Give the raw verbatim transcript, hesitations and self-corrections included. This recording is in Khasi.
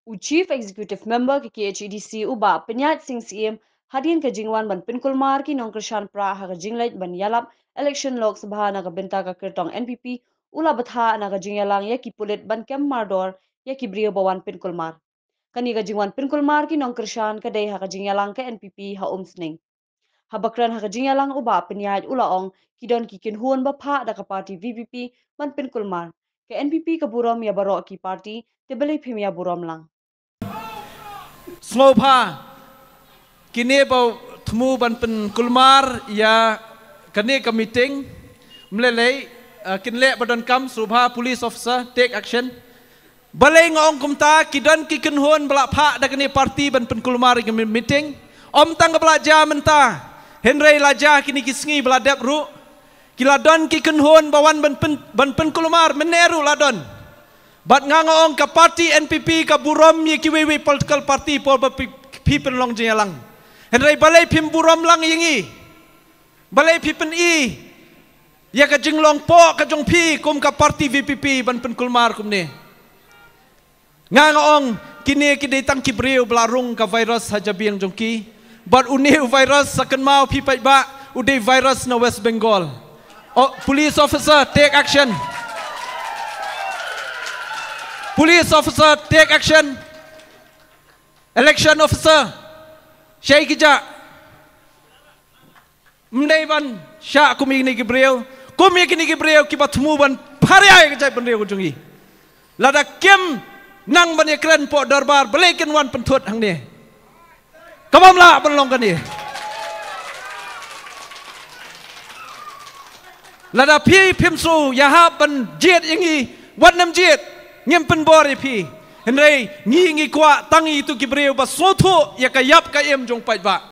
U Chief Executive Member ka K H A D C u Bah Pynïaid Sing Syiem hadien ka jingwan ban pynkulmar ki nongkyrshan prah ha ka jingleit ban ïalap election Lok Sabha na ka bynta ka kyrtong N P P u la bthah na ka jingïalang ïa ki pulit ban kem mardor ïa ki briew ba wan pynkulmar. Kane ka jingwan pynkulmar ki nongkyrshan ka dei ha ka jingïalang ka N P P ha Umsning. Haba kren ha ka jingïalang u Bah Pynïaid u la ong ki don ki kynhun ba phah da ka party V P P ban pynkulmar. Ka N P P ka burom ïa baroh ki party te balei phim ïa burom lang. Sngewbha kine ba thmu ban pynkulmar ïa kane ka meeting, mlelei kin leh ba donkam. Sngewbha police officer take action. Balei nga ong kumta? Ki don ki kynhun ba la phah da kane party ban pynkulmar ïa ka meeting. Ym tang ka ba la jia mynta, hynrei la jia kine ki sngi ba la dep ruh. Ki la don ki kynhun ba wan ban pyn ban pynkulmar mynne ruh la don. Bad nga nga ong ka party N P P ka burom ïa kiwei wei political party por ba phi pynlong jingïalang. Hynrei balei phim burom lang ïa ngi? Balei phi pyni ïa ka jinglong poh ka jong phi kum ka party V P P ban pynkulmar kumne? Nga nga ong kine ki dei tang ki briew ba la rung ka virus ha jabieng jong ki. Bad une u virus sa kynmaw phi paidbah, u dei virus na West Bengal. Oh, police officer, take action. Police officer, take action. Election officer, shai ki ja. Mdei ban shah kum ïa kine ki briew, kum ïa kine ki briew kiba thmu ban pharia ïa ka jaitbynriew ka jong ngi. Lada kim nang ban ïakren poh dorbar, balei kin wan pynthut hangne? Ka bym lah ban long kane. Lada phi phim shu ïahap ban jied ïa ngi, wat nym jied, ngim pynbor ïa phi. Hynrei ngi ngi kwah tang ïa itu ki briew ba sngewthuh ïa ka ïap ka im jong paidbah.